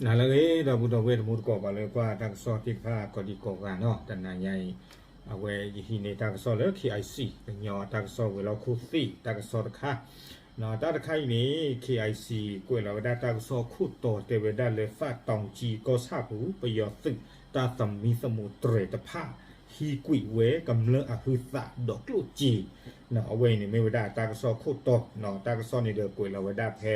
နၤလၢအဂ့ၤ ဒီပုၢ်ဒီဝဲၢ်တံၤသကိး ပှၤလၢကွၢ်တၢ်ကစီၣ်သ့ၣ်တဖၣ်ကိးဒံကိးဂၤနီၤ, တနၤညါအံၤ အဝဲယဟံးန့ၢ်တၢ်ကစီၣ်လၢ KIC ကညီတၢ်ကစီၣ် ဝဲၤလီၢ်ခိၣ်သ့ၣ်တၢ်ကစီၣ်တခါ, တၢ်တခါအံၤန့ၣ် KIC ကွဲးလီၤဝဲဒၣ်တၢ်ကစီၣ်အခိၣ်တီတဲဝဲဒၣ်လၢ သးတီကၠံကီၢ်ဆၣ်ပူၤ ပယီၤသုးတၢ်သမံသမိးတြဲၤတဖၣ် ဟံးကွံာ်ဝဲကမျၢၢ်အဟုသးဒီးကျိၣ်စ့, အဝဲအံၤန့ၣ်မ့ၢ်ဝဲဒၣ်တၢ်ကစီၣ်အခိၣ်တီ, တၢ်ကစီၣ်န့ၣ်ဒီးကွဲးလီၤဝဲဒၣ်ဖဲ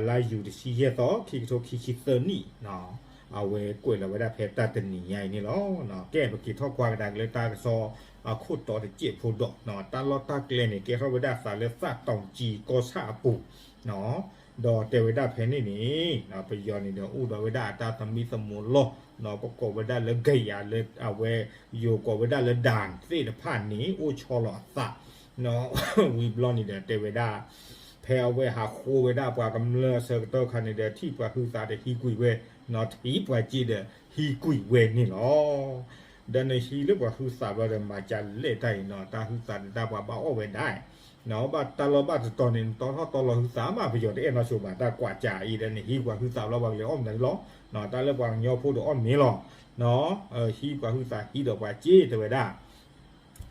လါယူၤတဆံယဲၢ်သီ ခံကထိခံဆံသၢနံၣ်, အဝဲကွဲးလီၤဝဲဒၣ်ဖဲတၢ်တနံၤညါအံၤန့ၣ်လီၤ. ကဲ ပက့ၤထီၣ်ကွၢ်ကဒါက့ၤလၢတၢ်ကစီၣ်အခိၣ်တီတစဲးဖိဒီး တၢ်လီၢ်တၢ်ကျဲန့ၣ် ကဲထီၣ်ဝဲဒၣ်သးလၢသးတီကၠံကီၢ်ဆၣ်အပူၤ ဒီးတဲဝဲဒၣ်ဖဲန့ၣ်န့ၣ် ပယီၤန့ၣ်ဒီးအိၣ်ဒီးဝဲဒၣ်အတၢ်သမံသမိးလီၢ်, ပကိးဝဲဒၣ်လၢကယၤလၢအဝဲ ယိၤကိးဝဲဒၣ်လၢ ဒၣ်သ့ၣ်တဖၣ်န့ၣ် အိၣ်ဆီလီၤအသး ဝံၤဘျီန့ၣ်ဒီးတဲဝဲဒၣ် ဖဲအဝဲဟးဃိဝဲဒၣ်ပှၤကမျၢၢ်အဆၢကတီၢ်ခါန့ၣ်ဒီး ထံၣ်ပှၤဟုသးဒီးဟံးကွံာ်ဝဲ, ထံၣ်ပှၤစ့ဒီးဟံးကွံာ်ဝဲန့ၣ်လီၤ. ဒီးနဟံးလၢပှၤဟုသးဘျီဒီး မၤကလဲၣ်တၢ်အံၤနီၤ, တၢ်ဟုသးဒီးတၢ်ပှၤဘၣ်အီၣ်ဝဲဒၣ် ဘၣ်တၢ်လီၢ်ဘၣ်တတီၤန့ၣ် နတီထီၣ်တီလီၤဟုသးမး ပယီၤတအဲၣ်နီၣ်ဆိဘၣ် တၢ်ကွၢ်ကၢအံၤဒီး နဟံးပှၤဟုသးဘျီပှၤကလဲၤအီၣ်မနုၤလီၤ, တၢ်လၢပှၤကညီဖိဒီးအီၣ်မ့ၤလီၤ. ဟံးပှၤဟုသးဟံးဒီးပှၤစ့တဲဝဲဒၣ်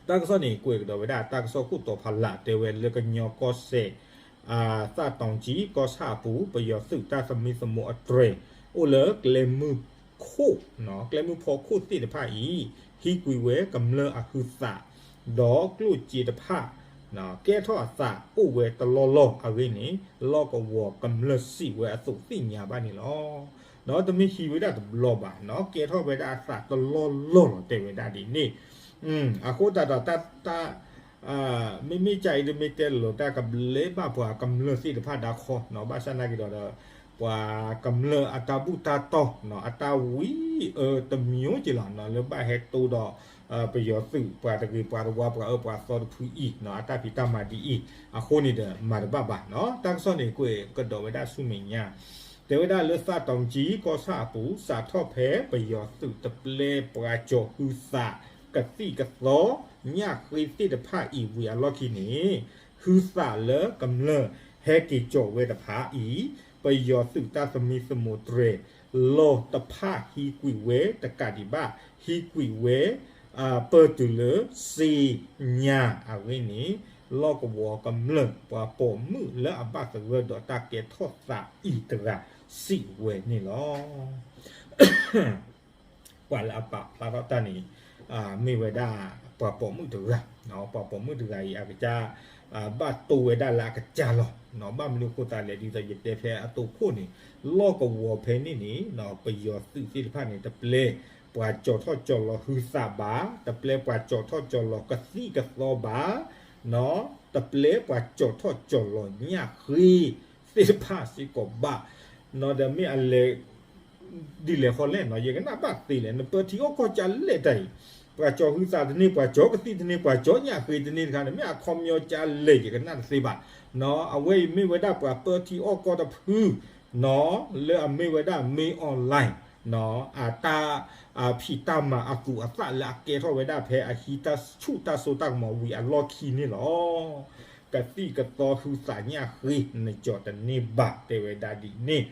တၢ်ကစီၣ်န့ၣ် ကွဲးကဒီးဝဲဒၣ် တၢ်ကစီၣ်ခိၣ်တီဖးလၢ် တဲဝဲလၢကညီကီၢ်စဲၣ် သးတီကၠံကီၢ်ဆၣ်အပူၤ ပယီၤသုးတၢ်သမံသမိးအတြဲၤ အိၣ်လၢကျဲမုၢ်ခိၣ်, ကျဲမုၢ်ဖီခိၣ်သ့ၣ်တဖၣ်အံၤ ဟံးကွံာ်ဝဲကမျၢၢ်အဟုသး ဒီးကျိၣ်စ့တဖၣ် ကဲထီၣ်အသးအိၣ်ဝဲတလီၢ်လီၢ်အဂ့ၢ်န့ၣ် လီၢ်ကဝီၤကမျၢၢ်စံးဝဲအသိးသ့ၣ်ညါဘၣ်န့ၣ်လီၤ. ဒီးတမ့ၢ်ဟံးဝဲဒၣ်တဘျီဘၣ်နီၤ, ကဲထီၣ်ဝဲဒၣ်အသးတလီၢ်လီၢ်လီၤ တဲဝဲဒၣ်ဒ်န့ၣ်. အဃိသတးဒီး တၢ် မ့မ့ၢ်ကၢ်အံၤ တမ့ၢ်တဲလိာ်တၢ်ကဘျဲဘၣ်ပှၤကမျၢၢ်သ့ၣ်တဖၣ်ဒၣ်ခီနီၤ, ဘၣ်ဆၣ်နာ်က့ၤဒီး ပှၤကမျၢၢ်အတၢ်ဘူၣ်တၢ်တီၢ်နီၤ, အတၢ်ဝံအၢတမျိုးက့ၤလီၤနီၤ, လၢဘၣ်ဟဲတိဒီး ပယီၤသုးပှၤတဂ့ၤပှၤတဝါပှၤအၢပှၤသီတဖုအံၤနီၤ, အတၢ်ဖံးတၢ်မၤဒ်အံၤ, အဃိန့ၣ်ဒီး မၤတဘၣ်ဘၣ်နီၤ. တၢ်ကစီၣ်န့ၣ် ကွဲးကဒီးဝဲဒၣ်ဆူမဲာ်ညါ တဲဝဲဒၣ်လၢသးတီကၠံကီၢ်ဆၣ်အပူၤ စးထီၣ်ဖဲပယီၤသုးတပျဲပှၤကၠီၤဟုသး ကသံၣ်ကသီ ညၣ်ဃ့သ့ၣ်တဖၣ်အံၤဝံၤအလီၢ်ခံန့ၣ် ဟုသးလၢကမျၢၢ်ဟဲက့ၤကၠီၤဝဲတဖၣ်အံၤ ပယီၤသုးတၢ်သမံသမိးတြဲၤ လီၢ်တဖၣ်ဟံးကွံာ်ဝဲတကးဒံးဘၣ် ဟံးကွံာ်ဝဲ ပၢၢ်တုၤလၢစ့ညါအဂ့ၢ်န့ၣ် လီၢ်ကဝီၤကမျၢၢ်ပှၤပိာ်မုၣ်လၢအဘၣ်သဂၢၢ်ဒီးတၢ်ကဲထီၣ်သးအံၤတဂၤစံးဝဲန့ၣ်လီၤ. ပှၤလၢအပာ်ဖျါထီၣ်တၢ်န့ၣ် မ့ၢ်ဝဲဒၣ်ပှၤပိာ်မုၣ်တဂၤ, ပှၤပိာ်မုၣ်တဂၤအံၤ အကစၢ် ဘၣ်တိၢ်ဝဲဒၣ်လၢအကစၢ်လီၤ. ဘၣ်မနုၤအဃိသတးလဲၣ် ဒ်သိးယတဲဖဲအတိၢ်ခိၣ်န့ၣ် လီၢ်ကဝီၤဖဲန့ၣ်န့ၣ် ပယီၤသုးသ့ၣ်တဖၣ်န့ၣ် တပျဲပှၤကၠီၤထီၣ်ကၠီၤလီၤဟုသးဘၣ်, တပျဲပှၤကၠီၤထီၣ်ကၠီၤလီၤကသံၣ်ကသီဘၣ်, တပျဲပှၤကၠီၤထီၣ်ကၠီၤလီၤညၣ်ဃ့သ့ၣ်တဖၣ်စ့ၢ်ကီးဘၣ်, ဒီးမ့ၢ်အလဲၤ ဒ်လဲၣ်ဃီလဲၣ်နီၤ ယကနၣ်ဘၣ်သ့လဲၣ် နပၢထံအီၣ်ကီၢ်ကလဲၣ်တၢ်အံၤ, ပှၤကၠီၤဟုသးတန့ၢ် ပှၤကၠီၤကသံၣ်တန့ၢ် ပှၤကၠီၤညၣ်ဃ့တန့ၢ်တခါန့ၣ် မ့ၢ်အခီပညီကလဲၣ် ယကနၣ်တသ့ဘၣ်နီၤ. အဝဲအံၤမ့ၢ်ဝဲဒၣ်ပှၤပၢထံအီၣ်ကီၢ်တဖုနီၤ လၢအမ့ၢ်ဝဲဒၣ် မင်းအောင်လှိုင်နီၤ အတၢ် ဖံးတၢ်မၤအသူးအသးလၢအကဲထီၣ်ဝဲဒၣ်ဖဲအဟံးတၢ်ဆူၣ်တၢ်စိတၢ်ကမီၤဝံၤအလီၢ်ခံန့ၣ်လီၤ. ကသံၣ်ကသီဟုသးညၣ်ဃ့ နကၠီၤတန့ၢ်ဘၣ် တဲဝဲဒၣ်ဒ်န့ၣ်.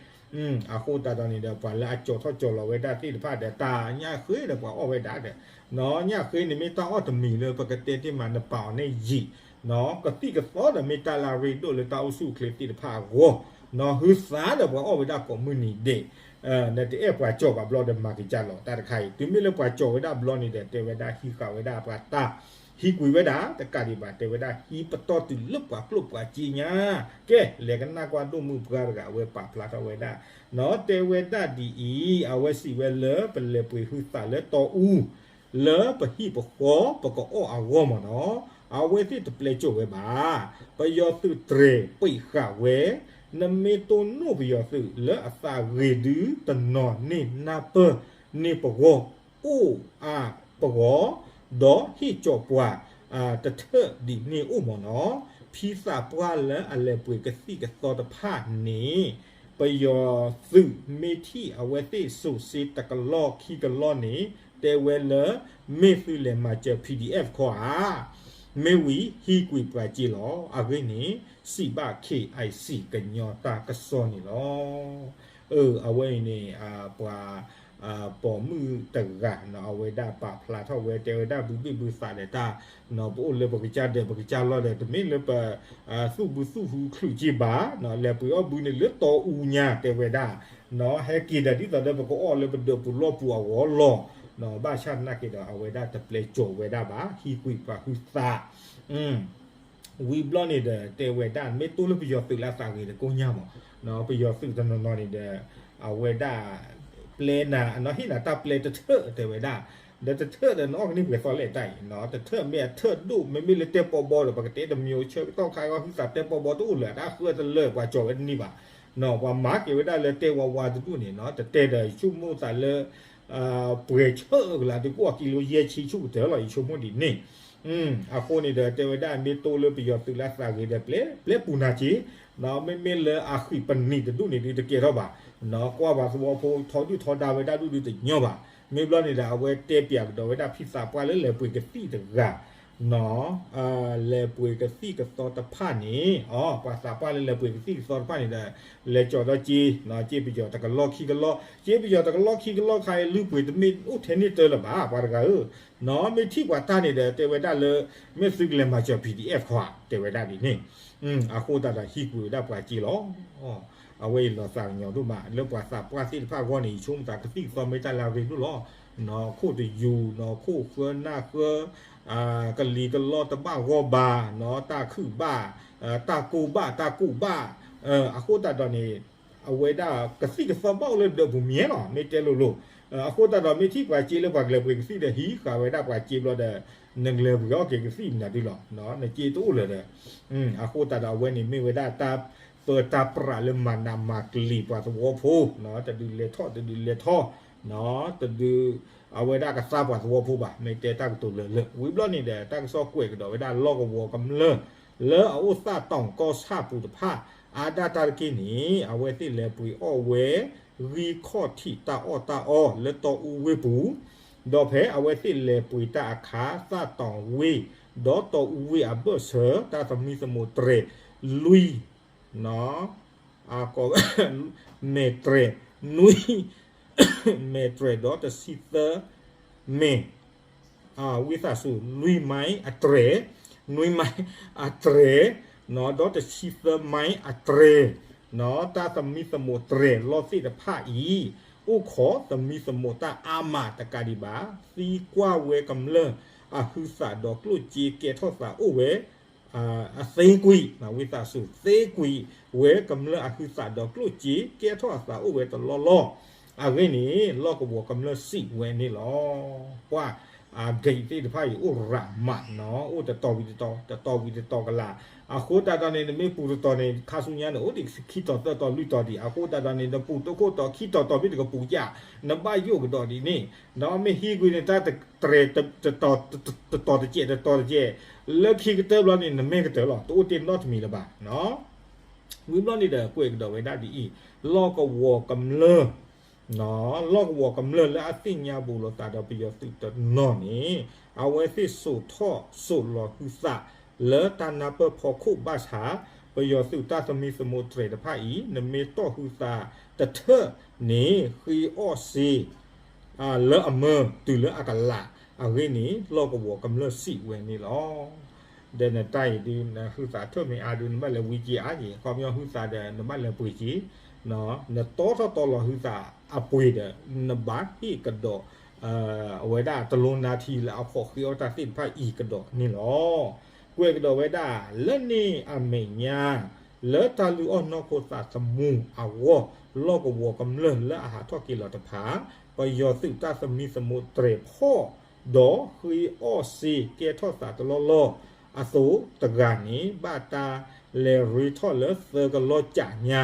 အဃိသတးဒီးန့ၣ်ဒီး ပှၤလၢအကၠီၤထီၣ်ကၠီၤလီၤဝဲဒၣ်သ့ၣ်တဖၣ်ဒီး တၢ်ညၣ်ဃ့ဒီးပှၤအီၣ်ဝဲဒၣ်ဒီး ညၣ်ဃ့န့ၣ်မ့ၢ်တၢ်အီၣ်တမံၤလၢပကတဲတ့ၢ်မး နပာ်အီၤန့ၣ်ယံာ်, ကသံၣ်ကသီဒီးမ့ၢ်တၢ်လၢအရ့ဒိၣ်လၢတၢ်အိၣ်ဆူၣ်အိၣ်ချ့သ့ၣ်တဖၣ်အဂီၢ်, ဟုသးဒီးပှၤအီၣ်ဝဲဒၣ်ကိးမုၢ်နံၤဒဲး နတအဲၣ်ပှၤကၠီၤဘၣ်ဘျီဒီးမၤက့ၤကၢ်လီၤ တၢ်တခါအံၤ တုၤမ့ၢ်လၢပှၤကၠီၤဝဲဒၣ်ဘျီန့ၣ်ဒီး တဲဝဲဒၣ်ဟံးဃာ်ဝဲဒၣ်ပှၤတၢ် ဟံးကွံာ်ဝဲဒၣ် တကးဒံးဘၣ် တဲဝဲဒၣ်ဟံးပတီၢ်တုၤလၢပှၤကျိၣ်ပှၤစ့ညါ, ကဲ လဲၤကနၣ်ကွၢ်ဒိၣ်မုၢ်ပှၢ်တဂၤ အဝဲပာ်ဖျါထီၣ်ဝဲဒၣ်နီၤ တဲဝဲဒၣ်ဒ်အံၤ အဝဲစံးဝဲလၢပလဲၤပှ့ၤဟုသးလၢတီအူ လၢပဟံၣ်ပဃီပကအီၣ်အဂီၢ်မ့ၢ်နီၤ, အဝဲသ့ၣ်တပျဲကၠီၤဝဲဘၣ်, ပယီၤသုးတြဲၤပံးဃာ်ဝဲ, နမ့ၢ်တိၢ်နီၣ်ပယီၤသုးလၢအသးဂ့ၤဒုတနီၤန့ၢ်နၢ်ပၢၢ်န့ၢ်ပဂီၢ် အိၣ်အါပဂီၢ်, ဒီးဟ့ၣ်ကၠီၤပှၤ တထၢၣ်ဒ်န့ၣ်အိၣ်မ့ၢ်နီၤ, ဖံသးပှၢ်လၢအလဲၤပှ့ၤကသံၣ်ကသီတဖၣ်န့ၣ် ပယီၤသုးမ့ၢ်ထံၣ်အဝဲသ့ၣ်စိၤစ့တကလီၢ်ခံကလီၢ်န့ၣ် တဲဝဲလၢ မ့ၢ်သုလဲၤမၤစၢၤ PDF ခီဧါ, မ့ၢ်ဝံၤဟံးကွံာ်ပှၤစ့လီၤ. အဂ့ၢ်န့ၣ် စံးဘၣ် KIC ကညီတၢ်ကစီၣ်န့ၣ်လီၤ. အဝဲအံၤန့ၣ် ပှၤပိာ်မုၣ်တဂၤနီၤ အဝဲဒၣ်ပာ်ဖျါထီၣ်ဝဲ တဲဝဲဒၣ်ဘုဘ့ၣ်ဘုသးဒီးတၢ်နီၤ ပအိၣ်လၢပကစၢ်ဒၢးပကစၢ်လီၢ်ဒီး တမ့ၢ်လၢပ သူၣ်ဘုသူၣ်ဟုချုးက့ဘၣ်နီၤ လဲၤပှ့ၤအီၣ်ဘုန့ၣ်လၢတီအူညါ တဲဝဲဒၣ်နီၤ ဟဲက့ၤဒီးဒ်သိးဒီးပကအီၣ်လၢပဒၢးပူၤလီၢ်ပူၤအဂီၢ်လီၤနီၤ ဘၣ်ဆၣ်သနာ်က့ဒီး အဝဲဒၣ်တပျဲကၠီၤဝဲဒၣ်ဘၣ် ဟံးကွံာ်ပှၤဟုသး ဝံၤဘျီန့ၣ်ဒီး တဲဝဲဒၣ် မ့ၢ်တိၢ်လၢပယီၤသုးလၢအသးဂ့ၤဒီးကိညၢ်မး, ပယီၤသုးတနီၤနီၤန့ၣ်ဒီး အဝဲဒၣ် ပျဲနၤ အနီၢ်ဟ့ၣ်နၤတၢ်ပျဲတထၢၣ်တဲဝဲဒၣ်, ဒီးတထၢၣ်ဒီးနအီၣ်ကန့ၢ်ပှဲၤသီလဲၣ်တၢ်အံၤ, တထၢၣ်မ့ၢ်အထၢၣ်ဒိၣ် မ့မ့ၢ်လၢတဲပီဘီဒီး ပကတဲတမံၤအိၣ်ဆၢကတီၢ်ခါဂီၢ် ဟုသးတဲပီဘီတအိၣ်လၢၤ အတၢ်ဃၢတလၢာ်ပှၤကၠီၤဝဲတန့ၢ်ဘၣ်, ပှၤမၤက့ၤဝဲဒၣ်လၢတဲဝါဝါတဒူၣ်န့ၣ် တတဲဒီးယဆိကမိၣ်သးလၢ ပှဲၤဆၢၣ်ကလးဒုးကအိၣ်အကံလိယဲၢ်ဆံဆူၣ်ကတၢၢ်လီၤ ယဆိကမိၣ်ဒ်န့ၣ်, အဃိန့ၣ်ဒီးတဲဝဲဒၣ်မ့ၢ်တိၢ်လၢပယီၤသုးလၢအသးဂ့ၤဒီးပျဲ ပျဲပူၤနၤက့ၤ, မ့မ့ၢ်လၢအဃံးပနံးတဒူၣ်န့ၣ်ဒုးတကဲထီၣ်ဘၣ်, ကွၢ်ပှၤသဝီဖိထီဒုၣ်ထီဒါဝဲဒၣ်ဒူၣ်ဒုးတညီဘၣ်, မ့ၢ်ဘျီန့ၣ်ဒီးအဝဲတဲပၠးကဒီးဝဲဒၣ်ဖံသးပှၢ်လၢလဲၤပှ့ၤကသံၣ်တဂၤ လဲၤပှ့ၤကသံၣ်ကသီတဖၣ်န့ၣ်, ပှၤသးပှၢ်လၢလဲၤပှ့ၤကသံၣ်ကသီတဖၣ်န့ၣ်ဒီး လဲၤကၠီၤဒီးက့ၤ, က့ၤပယီၤတကလီၢ်ခံကလီၢ်, က့ၤပယီၤတကလီၢ်ခံကလီၢ်ခါအံၤ လုၢ်ပှ့ၤတမ့ၢ်အိၣ်ထဲန့ၣ်တၢ်လၢၤဘၣ် ပှၤတဂၤဧၢ, မ့ၢ်ထံၣ်ပှၤတၢ်န့ၣ်ဒီး တဲဝဲဒၣ်လၢ မ့ၢ်သုကလဲၤမၤစၢၤ ပီၣ်ဒံၣ်အဲၣ်ခွါ တဲဝဲဒၣ်ဒ်န့ၣ်, အဃိသတးဒီးဟံးကွံာ်ဝဲဒၣ်ပှၤက့ၤလီၤ. အဝဲအံၤလီၤသးကညီၤဒိၣ်မး လၢပှၤသးပှၢ်သ့ၣ်တဖၣ်အဂီၢ်န့ၣ် ယဆိကမိၣ်သးကသံၣ်ကသီမ့ၢ်တၢ်လၢအရ့ဒိၣ်လီၤ. ခိၣ်တယူၤ, ခိၣ်ဃၢနၢ်ဃၢ, ကလံၤကလီတဘၣ်ဂီၢ်ဘၣ်, တၢ်ခုၣ်ဘၣ်, တၢ်ကိၢ်ဘၣ်, တၢ်ကိၢ်ဘၣ်, အဃိသတးဒီးန့ၣ် အဝဲဒၣ်ကသံၣ်ကသီဘၣ်အိၣ်လၢဒၢးပူၤမ့ၢ်လီၤ မ့ၢ်တဲလိၤလိၤ, အဃိသတးဒီးမ့ၢ်ထံၣ်ပှၤက့ၤလၢပှၤကလဲၤပှ့ၤကသံၣ်ဒီးဟံးဃာ်ဝဲဒၣ်ပှၤက့ၤဘျီဒီး နကလဲၤပှ့ၤအီၣ်က့ၤကသံၣ်မနုၤဒ်လီၤ, နက့ၤတအိၣ်လၢၤဒီး အဃိသတးဒီးအဝဲန့ၣ်မ့ၢ်ဝဲဒၣ်တၢ်ပၢတၢ်ပြးလၢမၤနးမၤကလံၤ ပှၤသဝီဖိ, တဒုးလဲၤထီၣ်တဒုးလဲၤထီၣ်, တဒုး အဝဲဒၣ်ကသါပှၤသဝီဖိဘၣ် မ့ၢ်တဲတၢ်ကတိၤလၢာ်လၢာ်, ဝံၤဘျီန့ၣ်ဒီး တၢ်ကစီၣ်ကွဲးကဒီးဝဲဒၣ်လီၢ်ကဝီၤကမျၢၢ် လၢအအိၣ်သၣ်တီၤကီၢ်ဆၣ်ပူၤတဖၣ် အါဒၣ်တၢ်တက့ၢ်န့ၣ် အဝဲသ့ၣ်လဲၤပှ့ၤအီၣ်ဝဲ ဂံၢ်ခီၣ်ထံးတၢ်အီၣ်တၢ်အီလၢတီအူဝ့ၢ်ပူၤ, ဒီးဖဲအဝဲသ့ၣ်လဲၤပှ့ၤတၢ်အခါ သၣ်တီၤဝ့ၢ် ဒီးတီအူဝ့ၢ်အဘၢၣ်စၢၤ တၢ်သမံသမိးတြဲၤလွံၢ် မဲာ်တြဲၤနွံ မဲာ်တြဲၤဒီးတဆံသၢ မဲာ် ဝံသးစူၤ နွံမိုင်အတြဲၤ, နွံမိုင်အတြဲၤ, ဒီးတဆံသၢမိုင်အတြဲၤ, တၢ်သမံသမိးတြဲၤလီၢ်သ့ၣ်တဖၣ်အံၤ အိၣ်ခိးသမံသမိးတၢ်အါမးတကးဒံးဘၣ် သံကွၢ်ဝဲကမျၢၢ်အဟုသးဒီးကျိၣ်စ့ကဲထီၣ်သးအိၣ်ဝဲ အသ့ကွံာ် ဝံသးစူၤ သ့ကွံာ်ဝဲကမျၢၢ်အဟုသးဒီးကျိၣ်စ့ကဲထီၣ်အသးအိၣ်ဝဲတလီၢ်လီၢ်, အဂ့ၢ်န့ၣ် လီၢ်ကဝီၤကမျၢၢ်စံးဝဲန့ၣ်လီၤ. ကွၢ် အဂ့ၢ်သ့ၣ်တဖၣ်အံၤအိၣ်ရးမးနီၤ အိၣ်တတီၤဝံၤတတီၤ တတီၤဝံၤတတီၤကလာ်, အဃိသတးဒီးန့ၣ် နမ့ၢ်ပူၤတတီၤန့ၣ် ခါဆူညါန့ၣ် အိၣ်ဒံးခံတီၤသၢတီၤလွံၢ်တီၤဒံး, အဃိသတးဒီးန့ၣ် နပူၤတခိၣ်တီၤခံတီၤတီၤမ့ၢ်တကပူၤကၠၣ် နဘၣ်ယိၣ်ကဒီးဒ်န့ၣ်, ဒီးမ့ၢ်ဟံးကွံာ်န့ၣ် တၢ်တတြဲၤ တတီၤတကဲး တတီၤတကဲး လၢခံကတၢၢ်ဘျီန့ၣ် နမဲာ်ကတၢၢ်လီၤ တအိၣ်တ့ၢ်နီတမံၤလၢၤဘၣ်. ဝံၤဘျီန့ၣ်ဒီး ကွဲးကဒီးဝဲဒၣ်ဒ်အံၤ, လီၢ်ကဝီၤကမျၢၢ် လီၢ်ကဝီၤကမျၢၢ်လၢအသ့ၣ်ညါဘူးလိာ်သးဒီးပယီၤသုးတနီၤန့ၣ် အဝဲသ့ၣ်စိာ်ထီၣ်စိာ်လီၤဟုသးလၢတၢ်နၢ်ပၢၢ်ဖီခိၣ်ဘၣ်ဆၣ် ပယီၤသုးတၢ်သမံသမိးတြဲၤတဖၣ်အံၤ နမ့ၢ်တီၢ်ဟုသးတထၢၣ်န့ၣ် ဃ့အီၣ်စ့ လၢအမၢတုၤလၢအကလး, အဂ့ၢ်န့ၣ် လီၢ်ကဝီၤကမျၢၢ်စံးဝဲန့ၣ်လီၤ. ဒီးနတၢ်အံၤဒုး နဟုသးထၢၣ်မ့ၢ်အါဒုး နဘၣ်လဲၤဝံက့ၤအါက့ၤ ခီပညီဟုသးဒီး နဘၣ်လဲၤပှ့ၤက့ၤ, နတီထီၣ်တီလီၤဟုသးအပှ့ၤဒီး နဘၣ်ဟ့ၣ်ကဒီး အဝဲဒၣ်တလိနါထံလၢအခိးဃ့အီၣ်တၢ်သ့ၣ်တဖၣ်အံၤကဒီးန့ၣ်လီၤ. ကွဲးကဒီးဝဲဒၣ် လၢန့ၣ်အမဲာ်ညါ လၢတၢ်လုၢ်အီၣ်နီၢ်ခိသးသမူအဂီၢ် လီၢ်ကဝီၤကမျၢၢ်လၢအဟးထီၣ်က့ၤလီၤတဖၣ် ပယီၤသုးတၢ်သမံသမိးတြဲၤဖီၣ်ဒီးဃ့အီၣ်စ့ကဲထီၣ်သးတလီၢ်လီၢ်အသိးတဂၤန့ၣ် ဘၣ်တၢ်လဲၤရ့ထီၣ်လၢသၢကလီၢ်ကၠးညါ,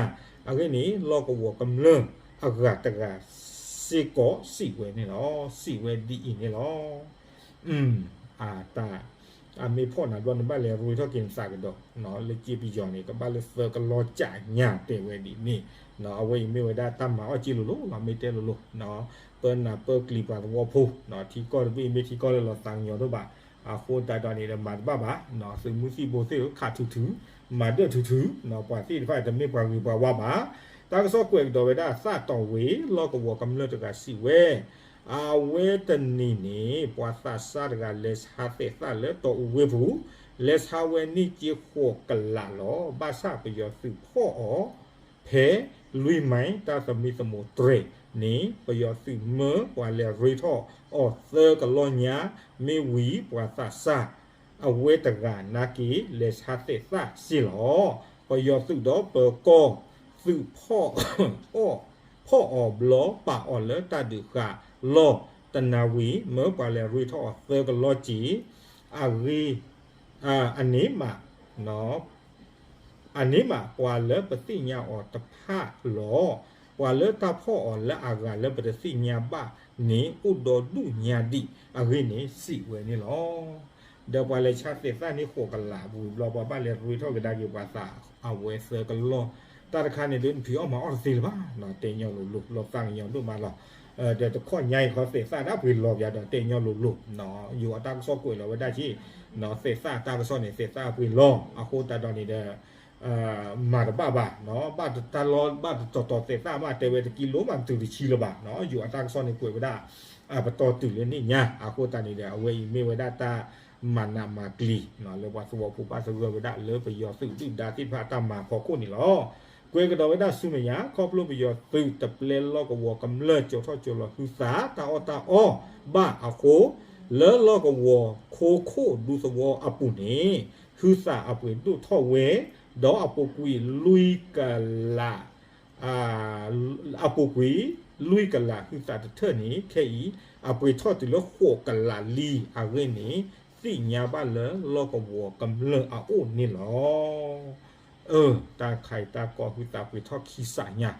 အဂ့ၢ်န့ၣ် လီၢ်ကဝီၤကမျၢၢ်အဂၤတဂၤစ့ၢ်ကီးစံးဝဲန့ၣ်လီၤ. စံးဝဲဒ်အံၤန့ၣ်လီၤ. အတၢ် အမ့ၢ်ဖီၣ်နၤဘျီ နဘၣ်လဲၤရ့ထီၣ်က့ၤနသးကဒီး လၢစ့ပယီၤန့ၣ် ကဘၣ်လၢသၢကလီၢ်ကၠးညါတဲဝဲဒ်န့ၣ်, အဝဲအံၤမ့ၢ်ဝဲဒၣ်တၢ်မၤအီၣ်စ့လိၤလိၤလီၤ မ့ၢ်တဲလိၤလိၤ, ပၢနၢ်ပၢၢ်ကျံၤပှၤသဝီဖိ, ထံကီၢ်တဘ့ၣ်မ့ၢ်ထံကီၢ်လၢလီၤသးကညီၤဒိၣ်ဘၣ်, အဃိသတးဒီးန့ၣ်ဒီးမၤတဘၣ်ဘၣ်, သုးမုၢ်သံၣ်ဘိသ့ၣ်ဧၢ ခးထူထူ, မၤဒၢၣ်ထူထူ, ပှၤသ့ၣ်တဖၣ်တမ့ၢ်ပှၤဂ့ၤပှၤဝါဘၣ်, တၢ်ကစီၣ်ကွဲးကဒီးဝဲဒၣ် သးတီၢ်ဝ့ၢ် လီၢ်ကဝီၤကမျၢၢ်တဂၤစံးဝဲ, အဝဲတနံၤန့ၣ် ပှၤသးစၢ်တဂၤလဲၤဆါသဲးသၣ်လၢတီအူဝ့ၢ်ပူၤ, လဲၤဆါဝဲန့ၢ်က့ဃိးကလးလီၤ. ဘၣ်ဆၣ်ပယီၤသုးဖီၣ်အီၤ ဖဲလွံၢ်မံၤ တၢ်သမံသမိးတြဲၤန့ၣ် ပယီၤသုးမၢပှၤလဲၤရ့ထီၣ်အီၤသၢကလီၢ်ညါ, မ့ၢ်ဝံၤပှၤသးစၢ် အဝဲတဂၤနာ်က့ လဲၤဆါသဲးသၣ်စ့ၢ်လီၤ. ပယီၤသုးဒီးပၢၤကီၢ်သုးဖီၣ်အီၤ, ဖီၣ်အီၤဘျီပာ်အီၤလၢတၢ်ဒုးဃာ်လီၢ်တနၤဝံၤ မၢပှၤလဲၤရ့ထီၣ်အီၤသၢကလီၢ်က့ၤ, အဂ့ၢ် အန့ၣ်မး အန့ၣ်မး ပှၤလၢပသ့ၣ်ညါအီၤတဖၣ်လီၤ. ပှၤလၢတၢ်ဖီၣ်အီၤလၢအဂၤလၢပတသ့ၣ်ညါဘၣ်န့ၣ် အိၣ်ဒီဒူၣ်ညါဒံးအဂ့ၢ်န့ၣ် စံးဝဲန့ၣ်လီၤ. ဒီးပှၤလဲၤဆါသဲးသၣ်န့ၣ်ဃိးကလးဝံၤဘျီ ပှၤဘၣ်လဲၤရ့ထီၣ်ကဒါက့ၤပှၤသးအဝဲသၢကလီၢ်, တၢ်တခါန့ၣ်ဒုး နဖံးအီၣ်မၤအီၣ်တသ့လၢၤဘၣ်, တဲညီလိၤလိၤ လီၤသးကညီၤဒိၣ်မးလီၤ. ဒီးတခီညါအံၤခီသဲးသၣ်ဒၣ်ပှ့ၤလီၤပၠးဒီးတဲညီလိၤလိၤ, ယိၤအတၢ်ကစီၣ်ကွဲးလီၤဝဲဒၣ်က့ သဲးသၣ်တၢ်ကစီၣ်န့ၣ် သဲးသၣ်အပှ့ၤလီၤ အဃိသတးဒီးန့ၣ်ဒီး မၤတဘၣ်ဘၣ်, ဘၣ်တတၢ်လီၢ် ဘၣ်တတီၤတီၤသဲးသၣ်မး တဲဝဲတကံလိမး တုၤတဆံလၢၤဘၣ်, ယိၤအတၢ်ကစီၣ်န့ၣ်ကွဲးဝဲဒၣ် ပတီၢ်တုၤလၢန့ၣ်ညါ, အဃိသတးန့ၣ်ဒီး အဝဲအံၤမ့ၢ်ဝဲဒၣ်တၢ်မၤနးမၤကျံၤ လၢပှၤသဝီဖိဘၣ်သဂၢၢ်ဝဲဒၣ်လၢပယီၤသုးဒုၣ်ဒါသ့ၣ်တဖၣ်အတၢ်မၤဖီခိၣ်န့ၣ်လီၤ. ကွဲးကဒီးဝဲဒၣ်ဆူမဲာ်ညါ ခီဖျိပယီၤသုးတပျဲလီၢ်ကဝီၤကမျၢၢ် ကၠီၤထီၣ်ကၠီၤလီၤဟုသး တၢ်အီၣ်တၢ်အီဘၣ်အဃိ လၢလီၢ်ကဝီၤခိခိၣ်ဒူသဝီအပူၤန့ၣ် ဟုသးအပှ့ၤဒိၣ်ထီၣ်ဝဲ, ဒီးအပူၤကွံာ်လွံၢ်ကလး အပူၤကွံာ်လွံၢ်ကလးဟုသးတထၢၣ်န့ၣ် ခဲအံၤ အပှ့ၤထီၣ်တုၤလၢဃိးကလးလံအဂ့ၢ်န့ၣ် သ့ၣ်ညါဘၣ်လၢလီၢ်ကဝီၤကမျၢၢ်အအိၣ်န့ၣ်လီၤ. အၢ တၢ်ခါအံၤတၢ်ကီၢ်ဟုသးပှ့ၤထီၣ်ခံစးညါ,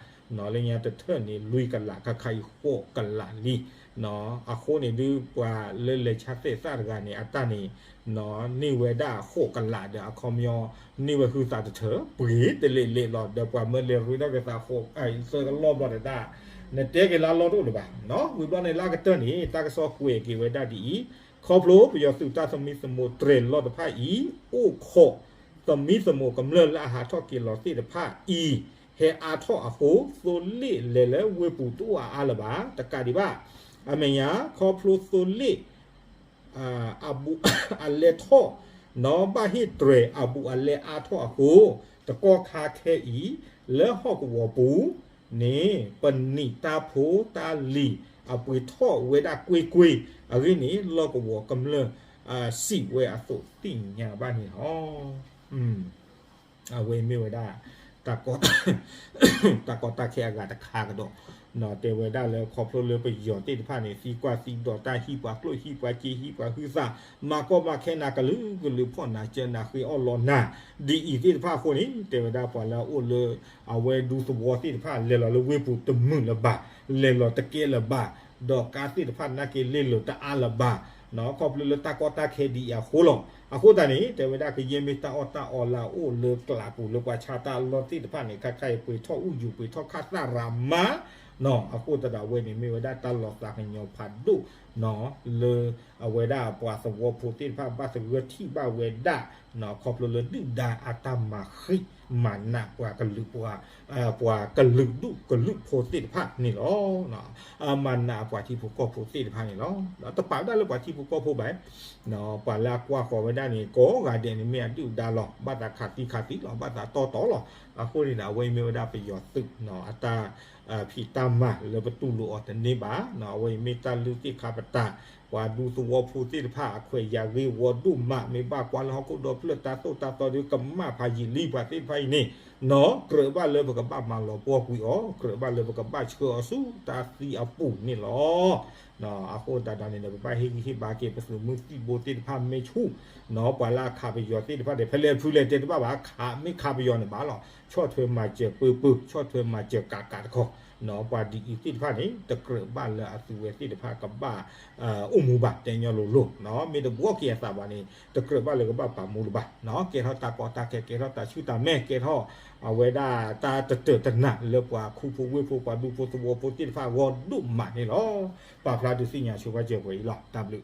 လၢညါတထၢၣ်န့ၣ် လွံၢ်ကလး ခါခါအံၤဃိးကလးလံ. အဃိန့ၣ်ဒုး ပှၤလၢလဲၤဆါသဲးသၣ်တဂၤန့ၣ် အတၢ်န့ၣ် န့ၢ်ဝဲဒၣ်ဃိးကလးဒီး အခီပညီ န့ၢ်ဝဲဟုသးတထၢၣ် ပှ့ၤတလ့းလ့းလီၤ. ဒီးပှၤမၢလဲၤရ့ထီၣ်က့ၤသးဃိး သၢကလီၢ်ဘျီဒီး နတဲက့ၤလၢအလီၢ်တအိၣ်လၢၤဘၣ်, ဝံၤဘျီန့ၣ်လၢအကတၢၢ်န့ၣ် တၢ်ကစီၣ်ကွဲးက့ၤဝဲဒၣ်ဒ်အံၤ, ခီဖျိပယီၤသုးတၢ်သမံသမိးတြဲၤလီၢ်တဖၣ်အံၤ အိၣ်ခိး သမံသမိးကမျၢၢ်လၢအဟးထီၣ်က့ၤလီၤသ့ၣ်တဖၣ်အံၤ ဟဲအါထီၣ်အဃိ သိလ့ၣ်လဲၤလၢဝ့ၢ်ပူၤတအိၣ်အါအါလၢၤဘၣ်. တကးဒံးဘၣ် အမဲာ်ညါ ခီဖျိသိလ့ၣ် အလဲၤထီၣ် နီၢ်ဘၣ်ဟ့ၣ်တြဲၤအဘူးအလဲအါထီၣ်အဃိ တကီၢ်ခါခဲအံၤ လၢဟီၣ်ကဝီၤပူၤန့ၣ် ပနံာ်တၢ်ဖိတၢ်လံၤ အပှ့ၤထီၣ်ဝဲဒၣ်ကွ့ၢ်ကွ့ၢ်အဂ့ၢ်န့ၣ် လီၢ်ကဝီၤကမျၢၢ် စံးဝဲအသိးသ့ၣ်ညါဘၣ်န့ၣ်လီၤ. အဝဲမ့ၢ်ဝဲဒၣ် တၢ်ကီတၢ်ခဲအဂၤတခါကဒီး တဲဝဲဒၣ်လၢခီဖျိလၢပယီၤသ့ၣ်တဖၣ်န့ၣ် သံကွၢ်သံဒိးတၢ် ဟံးပှၤကျိၣ်ဟံးပှၤစ့ဟံးပှၤဟုသး မၤကီမၤခဲနၤကလုာ်ကလုာ် ဖီၣ်နၤစၢနၤဃ့အီၣ်လီၤနၤ ဒ်အံၤသ့ၣ်တဖၣ်အဃိန့ၣ် တဲဝဲဒၣ်ပှၤလၢအအိၣ်လၢ အဝဲဒူသဝီသ့ၣ်တဖၣ် လဲၤလီၤလၢဝ့ၢ်ပူၤတမုာ်လၢၤဘၣ်, လဲၤလီၤတကဲလၢၤဘၣ်, ဒီးကါသ့ၣ်တဖၣ်နာ်က့လ့လိာ်တအါလၢၤဘၣ် ခီဖျိလၢတၢ်ကီတၢ်ခဲဒ်အံၤအဃိလီၤ. အဃိသတးန့ၣ် တဲဝဲဒၣ်ကယဲၢ်မ့ၢ်တၢ်အီၣ်တၢ်အီလၢအအိၣ်လၢကျးပူၤလၢပှၤဆါတၢ်အလီၢ်သ့ၣ်တဖၣ်န့ၣ် ခဲခါအံၤပှ့ၤထီၣ်အူယူၤပှ့ၤထီၣ်ခၣ်သၣ်ရၤမါ အဃိသတးဒီးအဝဲန့ၣ်မ့ၢ်ဝဲဒၣ်တၢ်လီၤသးကညီၤဖးဒိၣ် လၢအဝဲဒၣ်ပှၤသဝီဖိသ့ၣ်တဖၣ်ဘၣ်သဂၢၢ်ထံၣ်ဘၣ်ဝဲဒၣ် ခီဖျိလၢဒုၣ်ဒါအတၢ်မၤဃံးမၤနးပှၤကလုာ်ပှၤ ပှၤကလုာ်ဒူၣ်ကလုာ်ဖိသ့ၣ်တဖၣ်န့ၣ်လီၤ. မၤနးအပှၤထံဖိကီၢ်ဖိသ့ၣ်တဖၣ်န့ၣ်လီၤ. တပာ်ဝဲဒၣ်လၢပှၤထံဖိကီၢ်ဖိဘၣ် ပှၤလၢအကွၢ်ဃီၤဝဲဒၣ်န့ၣ် ကိးဂၤဒဲးန့ၣ်မ့ၢ်အဒုၣ်ဒါလီၤ. ဘၣ်သးခးသံခးသံလီၤ. ဘၣ်သးတီတီလီၤ. အဃိန့ၣ်ဒီး အဝဲအံၤမ့ၢ်ဝဲဒၣ်ပယီၤသုး အတၢ်ဖံးတၢ်မၤလၢပတူၢ်လိာ်အီၤတန့ၢ်ဘၣ်. အဝဲအံၤမ့ၢ်တၢ်လုၢ်သ့ၣ်ခါပတာ် ပှၤဒူသဝီဖိသ့ၣ်တဖၣ်အခွဲးယာ်ဂ့ၢ်ဝီဒိၣ်မး မ့ၢ်ဘၣ်ကွၢ်လၢဟီၣ်ခိၣ်ဒီဖျၢၣ်တၢ်သိၣ်တၢ်သီဒီးကမၣ်ဖးယံာ်လံ ပှၤသ့ၣ်တဖၣ်အံၤန့ၣ် နီၢ်ကြၢးဘၣ်လၢပကဘၣ်မၤလီၤပှီၢ်ကွံာ်အီၤ ကြၢးဘၣ်လၢပကဘၣ်ဆှၢအီၤဆူတၢ်သံအပူၤန့ၣ်လီၤ. အဃိသတးဒီးန့ၣ်ဒီး ပဘၣ်ဟ့ၣ်ဂံၢ်ဟ့ၣ်ဘါက့ၤ ပသုးမုၢ်သံၣ်ဘိသ့ၣ်တဖၣ်မ့ၢ်ဆူၣ် နီၢ်ပှၤလၢအခးပယီၤသ့ၣ်တဖၣ်ဒီး ဖဲလဲၣ်ဖုလဲၣ်တဲတဘၣ်ဘၣ် ခးမ့ၢ်ခးပယီၤန့ၣ်ဘၣ်လီၤ. ဆီၣ်ထွဲမၤစၢၤပၢပၢ ဆီၣ်ထွဲမၤစၢၤကးကးတခီ နီၢ်ပှၤဒ်အံၤသ့ၣ်တဖၣ်န့ၣ် တကြၢးဘၣ်လၢအသုဝဲသ့ၣ်တဖၣ်ကဘၣ် အိၣ်မူဘၣ် တဲညီလိၤလိၤ နီၢ်မ့ၢ်တဘှီက့ၤအသးဘၣ်န့ၣ် တကြၢးဘၣ်လၢကဘၣ်ပာ်မူလၢၤဘၣ် နီၢ်ကဲထီၣ်တၢ်ကီတၢ်ခဲ ကဲထီၣ်တၢ်ဆူၣ်တၢ်မဲာ် ကဲထီၣ်အဝဲဒၣ်တၢ်တတၢာ်တနၤလၢပှၤခူဖိဝ့ၢ်ဖိ ပှၤဒူဖိသဝီဖိသ့ၣ်တဖၣ်အဂီၢ်ဒိၣ်မးန့ၣ်လီၤ. ပာ်ဖျါဒုးသ့ၣ်ညါဆိပာ်စၢၤပှဲၤအံၤလီၤ. တၢ်ဘျုး